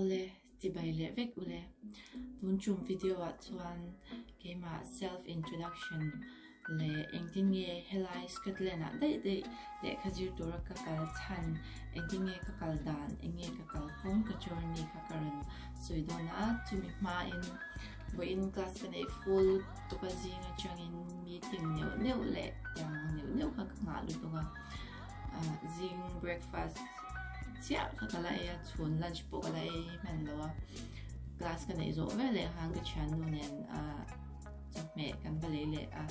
Awle, chibai leh vek ule. Tun tum video ah chuan keimah self introduction leh engtin nge helai Scotland ah daih daih lehkha zir tura ka kal chhan, engtin nge ka kal dan, eng nge ka kal kawng ka journey kha ka rawn sawi dawn a, chumi hmain vawiin class ka neih full lutuk a zing atangin meeting neuh neuh leh tiang neuh neuh kha ka nghah lutuk a, zing breakfast chiah kha ka la ei a, chhun lunch pawh ka la ei hman lo a, class ka neih zawh vel leh khan ka thiannu nen chawhmeh kan va lei leh a,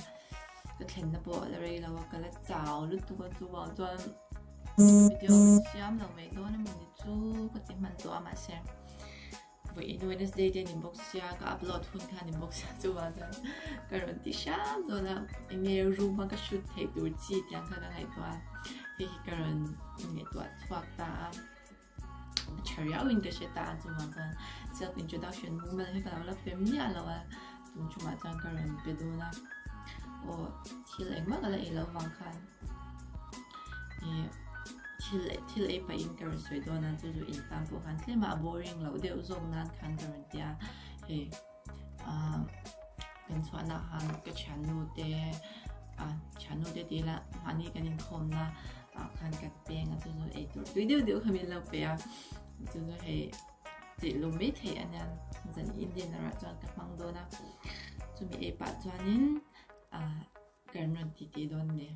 ka thlenna pawh a la rei lo a, ka la chau lutuk a chuvang chuan video ka siam lo mai dawn emaw ni chu ka ti hman tawh a mahse vawiin Wednesday te a ni bawk sia ka upload hun kha a ni bawk sia chuvang chuan ka rawn ti hram dawn a enge room a ka shoot theih tur chi tiang kha ka ngaihtuah a hei hi ka rawn ngaihtuah chhuak ta a. A tha riauin ka hre ta a chuvang chuan self introduction mumal hi ka lo la pe miah lo a tun chungah chuan ka rawn pe dawn a aw thil engmah ka la ei loh vang khan ih thil thil ei pahin ka rawn sawi dawn a chu chu in tan pawh khan tlem a boring loh deuh zawk nan khan ka rawn tia hei ah kan chhuahna khan ka thiannu te ah thiannu te tih ila mahni kan inkhawmna ah khan kan peng a chu chu ei tur tui deuh deuh kha min lo pe a chu chu hei tih lum mai theih a nia zan Indian ah chuan ka hmang dawn a chumi ei pah chuanin ah kan rawn ti tih dawn a ni.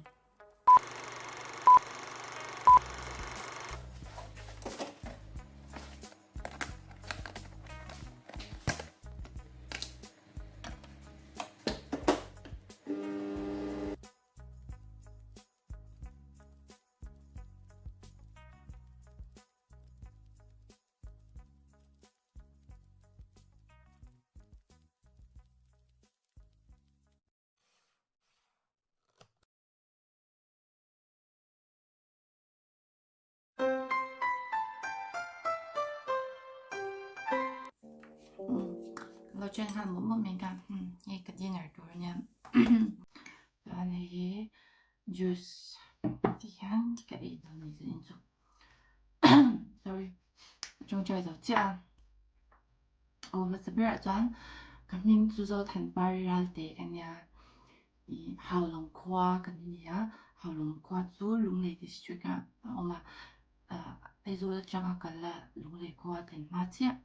Lo chen nghal mawp mawp mai ka hei ka dinner tur ania chuan hei hi juice ti hian ka ei dawn a ni zanin chu sorry tawngtai zo chiah a aw hmasa berah chuan ka hming chu Zothanpari Ralte ka nia ih Haulawng khua kan ni a Haulawng khua chu Lunglei district ah a awm a ah Aizawl atanga kal a Lunglei khua a thlen hma chiah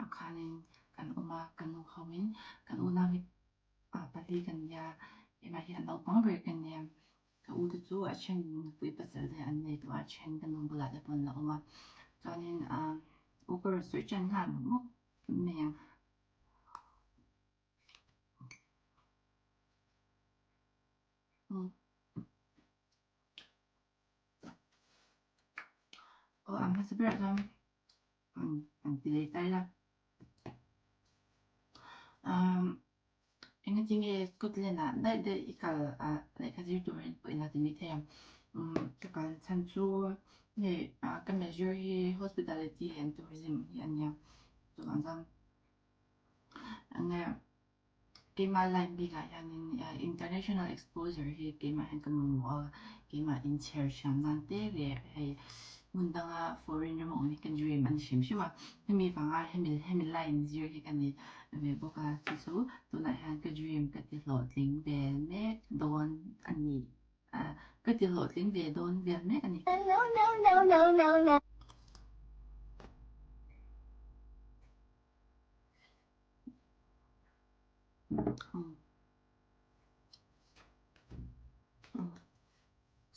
ah khanin kan awm a ka nu ho in kan unau hi pali kan nia keimah hi a naupang ber ka nia. Ka u te chu a then nupui pasal te an nei tawh a, a then ka nu bulah te pawh an la awm a. Chuanin ah u ka rawn sawi tan nghal mawp mawp mai ang. Aw a hmasa berah chuan an ti leh ta ila. Engati nge Scotland ah daih daih i kal a lehkha zir turin pawh ila ti mai thei ang. Ka kal chhan chu hei ka major hi hospitality and tourism hi a nia chuvang chuan enge keimah line bikah hianin international exposure hi keimah hian ka mamawh a keimah inchher hriam nan te leh hei hmun danga foreign ram a awm hi ka dream a ni hrim hrim a hemi vanga hemi hemi line zir hi ka ni ve bawk a chu chu tunah hian ka dream ka ti hlawhtling ve mek dawn a ni ka ti hlawhtling ve dawn vel mek a ni.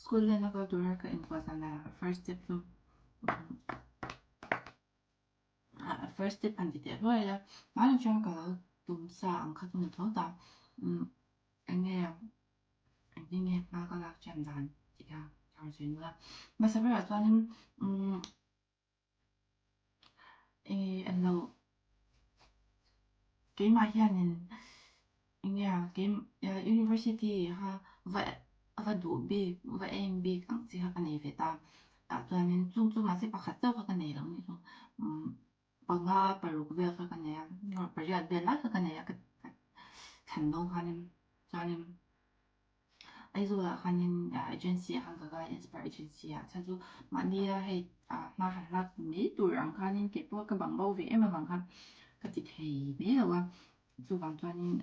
School lena kal tura ka inpuahchah a first step chu first step han ti teh hluai ila hmanah chuan ka lo tum sa ang kha chu ni tho ta enge engtin nge hma ka lak ṭan dan tih kha ka rawn sawi nula hmasa berah chuanin Eng an lo keimah hianin eng nge a university kha va va duh bik va aim bik ang chi kha ka nei ve ta tah chuanin chung chu mahse pakhat chauh kha ka nei lo nih chu panga paruk vel kha ka nei a pariat vel lai kha ka nei a ka thlan dawn khanin chuanin. Aizawl ah khanin agency ah khan ka kal a Inspire agency ah chuan chu mahnia hei hma han lak mai tur ang khanin kei pawh ka bang bo ve em avang khan ka ti thei mai lo a chuvang chuanin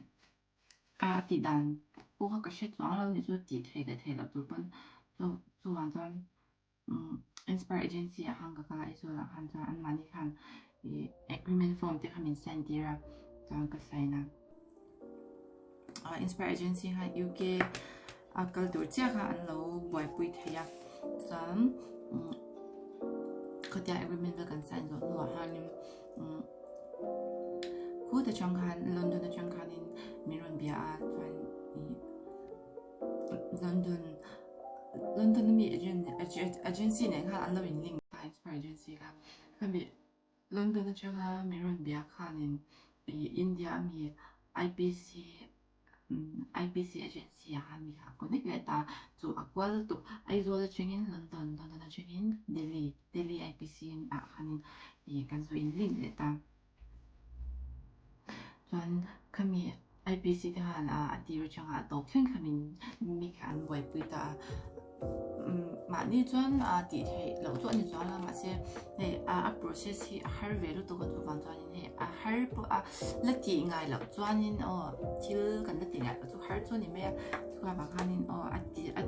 a tih dan pawh kha ka hre chuang lo ni chu tih theih leh theih loh tur pawn chuvang chuan Inspire agency ah khan ka kal a Aizawl ah khan chuan anmahni khan ih agreement form te kha min sign tir a chuan ka sign a Inspire agency khan UK a kal tur chiah kha an lo buaipui thei a chuan khatia agreement vel kan sign zawh hnuah khanin khut atang khan London atang khanin min rawn bia a chuan ih London London ami agency nen khan an lo in link a Inspire agency kha khami London atanga min rawn bia khanin ih India ami IPC IPC agency ah khan mi kha a connect leh ta chu a kual lutuk Aizawl atangin London London atangin Delhi Delhi IPC ah khanin ih kan zu in link leh ta. Chuan khami IPC te khan a tir atanga a tawp thleng kha min mi kha an buaipui ta a. Mahni chuan a tih theih loh chu a ni chuang lo mahse hei a process hi a har ve lutuk a chuvang chuanin hei a har pawh a la tih ngai loh chuanin aw thil kan la tih ngai loh chu har chu a ni mai a chuvang khanin aw a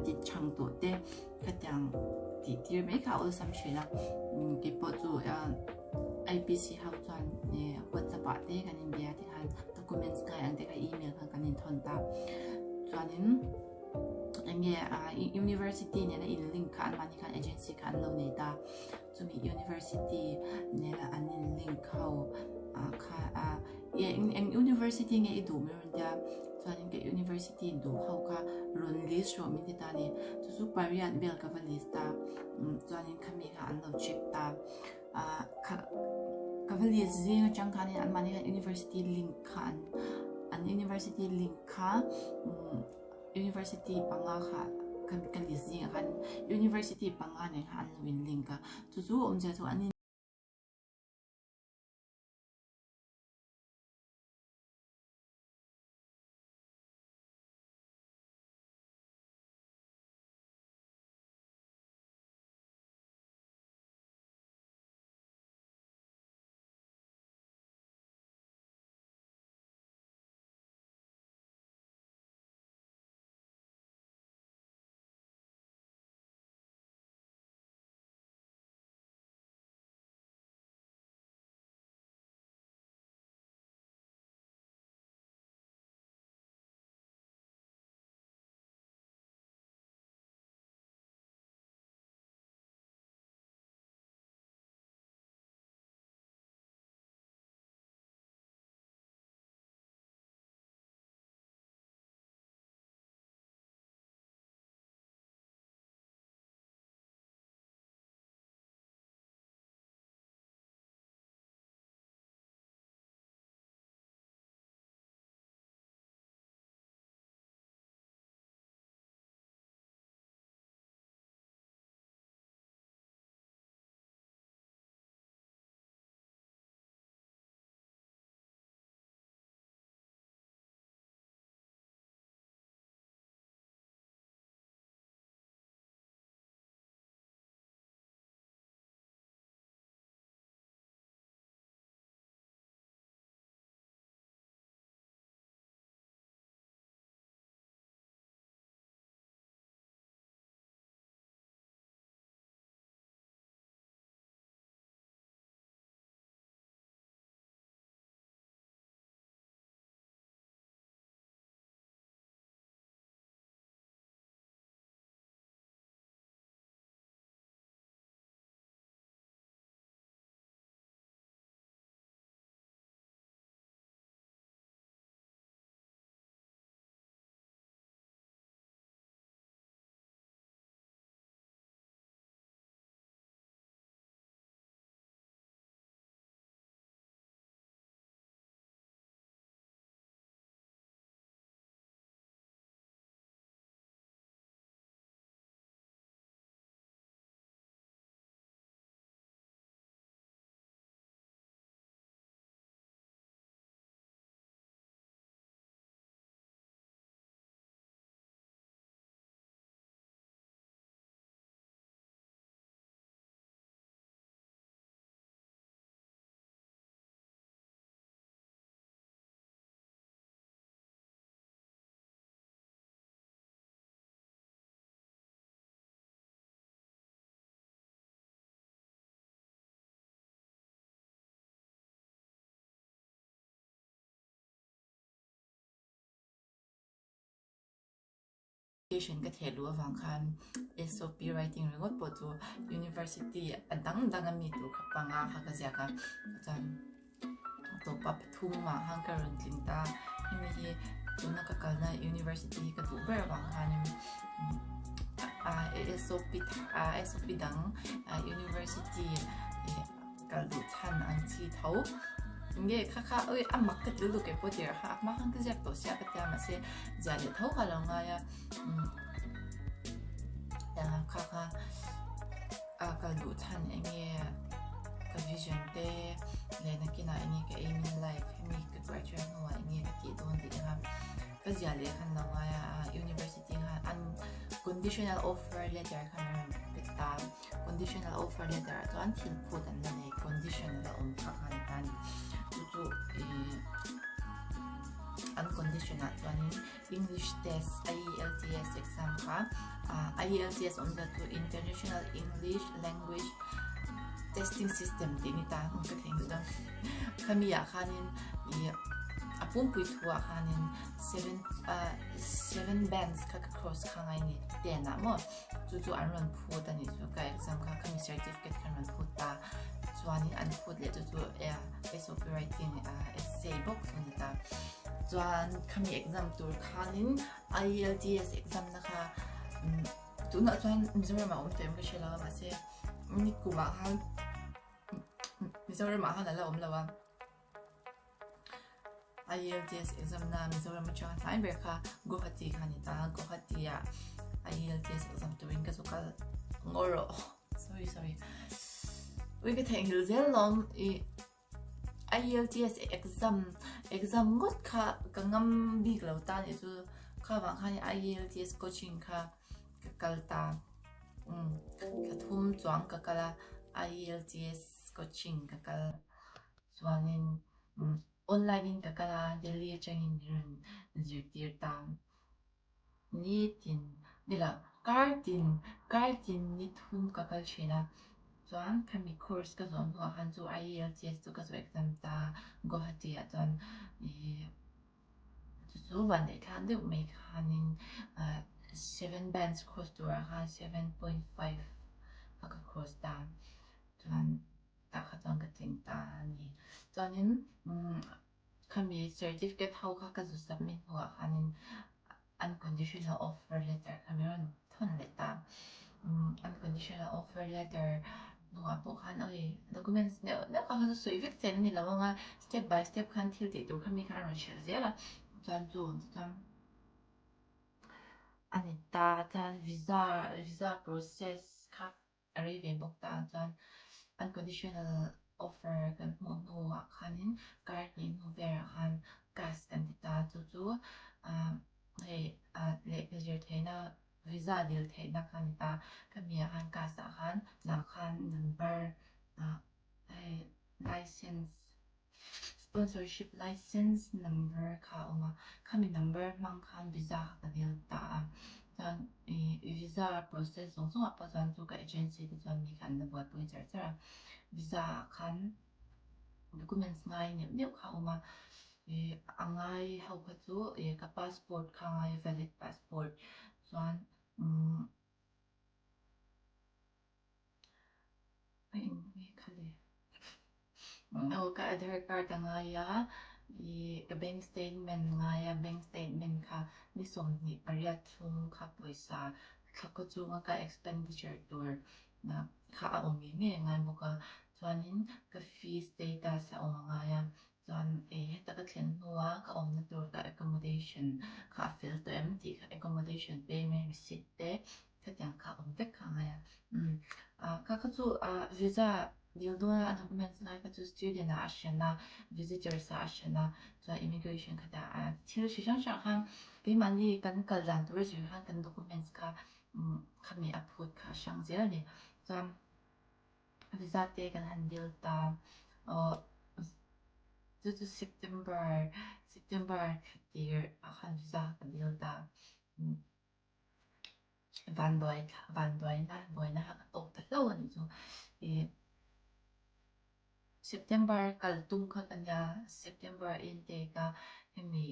ti chhang tawh te khatiang tih tir mai kha a awlsam thin a keipawh chu IPC ho chuan WhatsApp ah te kan inbia te khan documents ngai ang te kha email khan kan inthawn ta chuanin enge university nena in link kha an mahni khan agency kha an lo nei ta chumi university nena an in link ho kha eng university nge i duh mai rawn tia chuanin ka university duh ho kha rawn list rawh min ti ta ni chu chu pariat vel ka va list ta chuanin khami kha an lo check ta. Ka va list zing atang khanin anmahni khan university link kha an an university link kha university panga kha ka list zingah khan university panga nen khan an lo in link a chu chu awmzia chu an in. Application ka theh luh avang khan SOP writing ringawt pawh chu university a dang dang a mi tur kha panga kha ka ziak a, chuan tawpa pathum ah khan ka rawn tling ta a, hemi hi tuna ka kalna university hi ka duh ber avang khanin SOP SOP dang university kal duh chhan ang chi tho nge kha kha oi a mak ka til duh kei pawh tirah kha a hma khan ka ziak tawh sia ka tia mahse ziah leh tho kha lo ngai a kha kha a kal duh chhan eng nge ka vision te leh nakinah eng nge ka aim in life hemi ka graduate hnuah eng nge ka tih dawn tih te kha ka ziah leh khan lo ngai a university khan an conditional offer letter khan a rawn pe ta. Conditional offer letter ah chuan thil phut an la nei, condition a la awm kha kha ni ta a ni. Chu chu ih an condition ah chuanin English test IELTS exam kha ah IELTS awmzia chu International English Language Testing System tih a ni ta a, ka thleng duh dawn. Khami ah khanin ih a pumpui thu ah khanin seven ah seven bands kha ka cross kha ngai a ni ten ah maw. Chu chu an rawn phut a nih chu ka exam kha khami certificate kha an rawn phut ta chuanin an phut leh chu chu SOP writing essay bawk chu a ni ta chuan khami exam tur khanin IELTS exam na kha tunah chuan Mizoram ah awm tawh em ka hre lo a mahse nikum ah khan Mizoram ah khan a la awm lo a. IELTS exam na Mizoram atanga hnai ber kha Guwahati kha a ni ta a, Guwahati ah IELTS exam turin ka chu kal ngaw rawh sorry sorry ui ka theihnghilh zel lawm i IELTS exam exam ngawt kha ka ngam bik lo ta nih chu kha vang khan IELTS coaching kha ka kal ta um thla thum chuang ka kal a IELTS coaching ka kal. Chuanin online in ka kal a, Delhi atangin min rawn zirtir ta. Nitin, nila kartin, kartin ni thum ka kal thin a. Chuan khami course ka zawh hnuah khan chu IELTS chu ka zawh exam ta Guwahati ah chuan ih chu chu vanneih thlak deuh mai khanin seven bands cross turah khan 7.5 a ka cross ta. Chuan tah kha chuan ka tling ta a ni. Chuanin khami certificate ho kha ka zu submit hnuah khanin unconditional offer letter kha min rawn thawn leh ta. Unconditional offer letter hnuah pawh khan oi documents neuh neuh kha chu sawi vek chen a ni lo ang a, step by step khan thil tih tur kha mi kha a rawn hrilh zel a, chuan chu chuan a ni ta. Chuan visa visa process kha a rei ve bawk ta chuan unconditional offer kan hmuh hnuah khanin kar hnih hnu velah khan cast kan ti ta chu chu hei lehkha zir theihna visa dil theihna kha a ni ta khami ah khan cast ah khan lah khan number hei license sponsorship license number kha a awm a khami number hmang khan visa kha ka dil ta a chuan ih visa process zawng zawng ah pawh chuan chu ka agency te chuan mi kha an la buaipui char char a visa ah khan documents ngai neuh neuh kha a awm a ih a ngai ho kha chu ih ka passport kha a ngai valid passport chuan umm. A eng nge kha le? Aw ka Aadhaar card a ngai a, ih ka bank statement ngai a, bank statement kha ni 28 chhung kha pawisa thla khaw chunga ka expenditure tur kha a awm ngei ngei a ngai bawk a, chuanin ka fee status a awm a ngai a, chuan ih heta ka thlen hnua ka awmna tur ka accommodation kha a fel tawh em tih kha accommodation payment receipt te Khatiang kha awm vek kha ngai a. Umm kha kha chu visa dil dawn a documents lai kha chu student ah a hran a, visitors ah a hran a, chuan immigration khatah thil hri hrang hrang khan keimahni kan kal dan tur a zir khan kan documents kha khami a phut kha a hrang zel a ni. Chuan visa te kan han dil ta chu chu September September thla tir ah khan visa ka dil ta. Vanduai vanduaina buaina kha ka tawk ta hlauh a nih chu. Ih September kal tum kha ka nia, September intake a hemi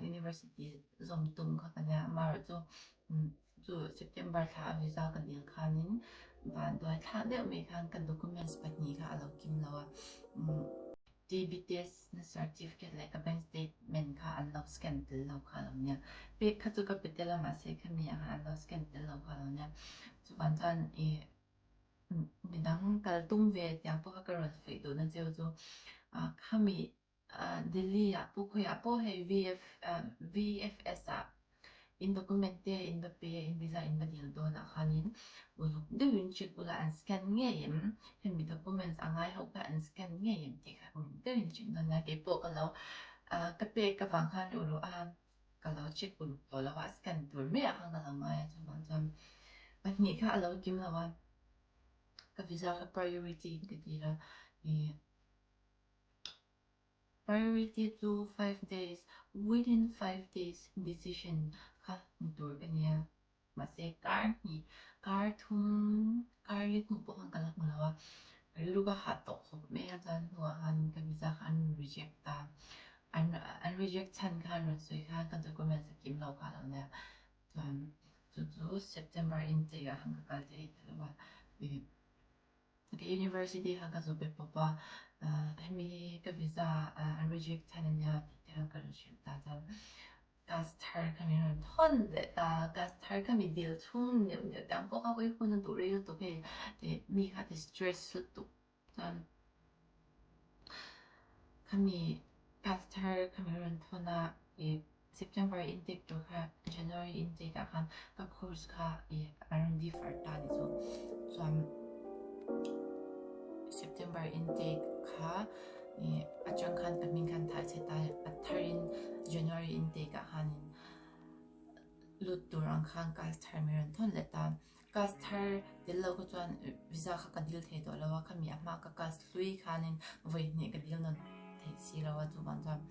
university zawm tum kha ka nia, amaherawhchu. Chu September thla a visa ka dil khanin vanduai thlak deuh mai khan ka documents pahnih kha a lo kim lo a. TB test na certificate leh ka bank statement kha an lo scan tel lo kha a lo nia. Pek kha chu ka pe tel a mahse khami ah khan an lo scan tel lo kha a lo nia. Chuvang chuan ih midang kal tum ve tiang pawh kha ka rawn fuih duhna cheu chu khami Delhi ah pawh khawiah pawh hei VFS ah in document te in va pe a in visa in va dil dawn ah khanin uluk deuhin check ula an scan ngei em hemi documents a ngai ho kha an scan ngei em tih kha uluk deuhin check dawn nia keipawh ka lo ka pek avang khan uluk a ka lo check uluk tawh lo a scan tur mai ah khan ka lo ngai a chuvang chuan pahnih kha a lo kim lo a ka visa kha priority ka dil a ih. Priority chu 5 days, within 5 days decision kha hmu tur ka nia. Mahse kar hnih, kar thum, kar li hnu pawh khan ka la hmu lo a. Rilru ka hah tawh khawp mai a chuan hnuah khan ka visa kha an reject ta. An reject chhan khan rawn sawi khan ka documents a kim lo kha a lo nia. Chuan chu chu September intake ah khan ka kal thei ta lo a. Ka university kha ka zu be pawp a, hemi hi ka visa an reject chhan a nia tih te khan ka rawn hrilh ta chuan class thar kha min rawn thawn leh ta, class thar kha mi dil chhung neuh neuh te ang pawh kha hawi hun a duh rei lutuk hei tih mi kha ti stress lutuk chuan khami class thar kha min rawn thawn a ih September intake tur kha January intake ah khan ka course kha ih a rawn defer ta a ni chu chuan September intake kha ih atang khan ka hming khan thah chhe ta a tharin January intake ah khanin lut tur ang khan class thar min rawn thawn leh ta class thar tel lo kha chuan visa kha ka dil thei tawh lo a khami a hma ka class hlui khanin vawi hnih ka dil nawn theih si lo a chuvang chuan.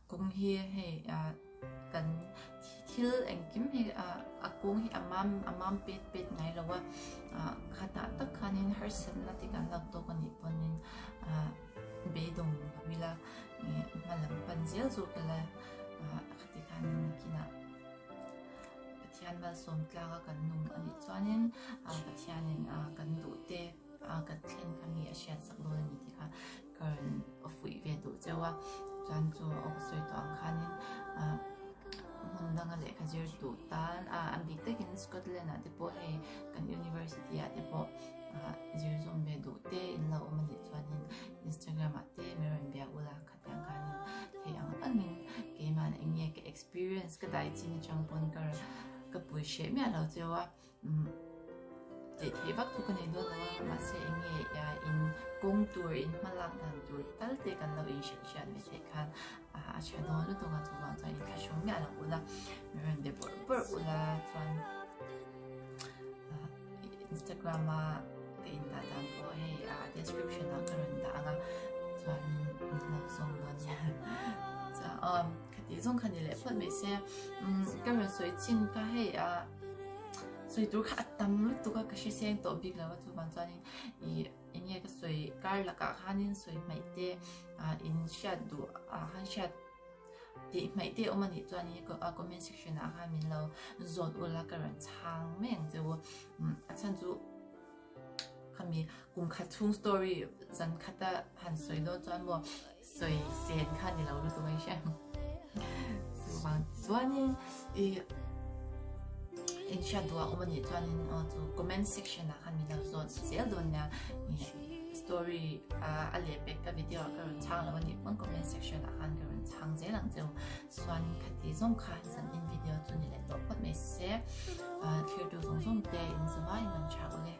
Kawng hi hei kan thil engkim hi a kawng hi a mam a mam pet pet ngai lo a, khatah tak khanin harsatna te kan lak tawk a nih pawhin beidawng lo ila hma lam pan zel zawk ila khati khanin nakinah Pathian malsawm tlaka kan nung a nih chuanin Pathianin kan duh te kan thlen kha mi a hriat sak dawn a ni tih kha ka rawn fuih ve duh cheu a, chuan chu aw ka sawi tawh ang khanin hmun danga lehkha zir duh tan a a bik takin Scotland ah te pawh hei kan university ah te pawh zir zawm ve duh te in lo awm a nih chuanin Instagram ah te min rawn bia ula khatiang khanin thei ang angin keimah eng nge ka experience ka dai chin atang pawn ka ka pui hreh miah lo cheu a. Tih theih vak chu ka nei dawn lo a, mahse eng nge in kawng tur, in hma lak dan tur tal te kan lo inhrilh hriat ve theih khan a tha dawn lutuk a, chuvang chuan in thlahrung miah lo ula, min rawn be bawrh bawrh ula chuan Instagram a ka indah dan pawh hei a description ah ka rawn dah ang a, chuanin min lo zawng dawn nia. Chuan aw khati zawng kha ni leh phawt mai se, ka rawn sawi chin kha hei a. Sawi tur kha a tam lutuk a, ka hre seng tawh bik lo a, chuvang chuanin ih eng nge ka sawi kar lakah khanin sawi hmaih te ah in hriat duh ah khan hriat tih hmaih te awm a nih chuanin comment section ah khan min lo zawt ula ka rawn chhang mai ang che u. A chhan chu khami kum khat chhung story zan khata han sawi dawn chuan maw sawi sen kha ni lo lutuk a hria chuvang chuanin ih in hriat duh a awm a nih chuanin aw chu comment section ah khan min lo zawt zel dawn nia ih story a lehpek ka video ah ka rawn chhang lo a nih pawn comment section ah khan ka rawn chhang zel ang che u chuan khati zawng kha zan in video chu ni leh tawh phawt mai se thlir tu zawng zawng te in zavai in an tha ule.